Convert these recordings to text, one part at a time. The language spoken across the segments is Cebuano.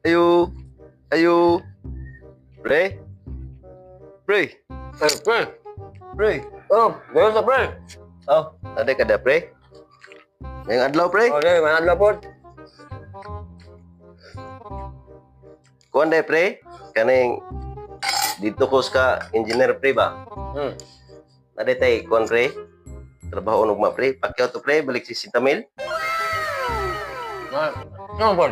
Ayo. Ayo. Pre. Pre. Eh, pre. Pre. Oh, gano'n sa pre. Oh, ade kada, pre. Ngayong adlaw, pre. Okay, manadla po. Kuan day, pre. Kaning dito ko sa engineer, pre, ba. Ade tay kuan, pre. Trabaho ugma, pre. Pakyaw to, pre, balik si 60 mil. Na, ano po?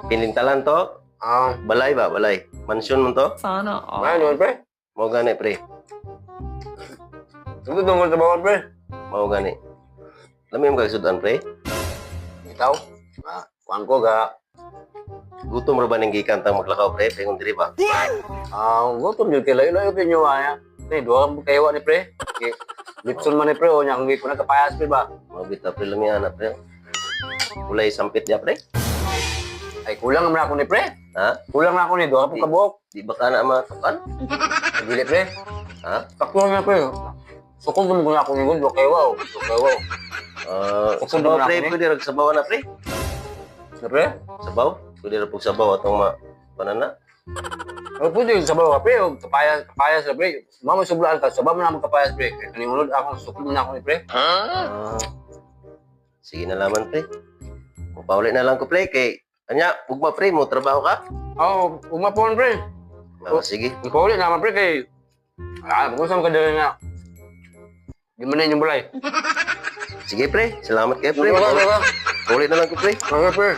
Pinintalan to. Ah, Balay ba, balay. Mansyon man to. Sana all. Maano pre? Mao gani, pre. Ito tungkol sa bawal, pre. Mao gani. Lami mo kag sudan, pre. Itaw. Ah, kuan ko ga. Gutom ra ba ning gikan tang maglakaw, pre? Pengon diri ba? Ah, gutom jud kay layo-layo kinyo aya. Pre, duha ka kayo ni pre. Okay. Lipson man ni pre, o nya kung ko na kapayas pre ba. Mao bitaw, pre, lami ana, pre. Kulay sampit ya, pre. Ay, kulang man ako ni pre. Ha? Kulang na ako ni duha po kabuok. Di ba ka na matukan? Ay, dili, pre. Ha? Sakto na, pre. Sukol mo na ako ni duha kayo wow. Duha kayo wow. Ah, Sukol sabaw naman pre, ako, eh. pwede rag sabaw na, pre. Na, pre? Sabaw? Pwede ra pug sabaw atong ma banana. O pwede yung sabaw ka, pre, o kapayas, kapayas na, pre. Mama sublaan ka, sabaw mo na akong kapayas, pre. Kaya kaning ulod ako, sukol mo na ako ni pre. Ah. Sige na laman, pre. Mupauli na lang ko, pre, kay anya ugma, pre, mo trabaho ka? Oo, oh, umapon, pre. Ah, sige. Ikaw ulit naman, pre, kay ah, kung saan ka dali na. Di mo na inyong balay. Sige, pre, salamat kayo, pre. Pre, pre, Pauli na lang ko, pre. pre. Pre.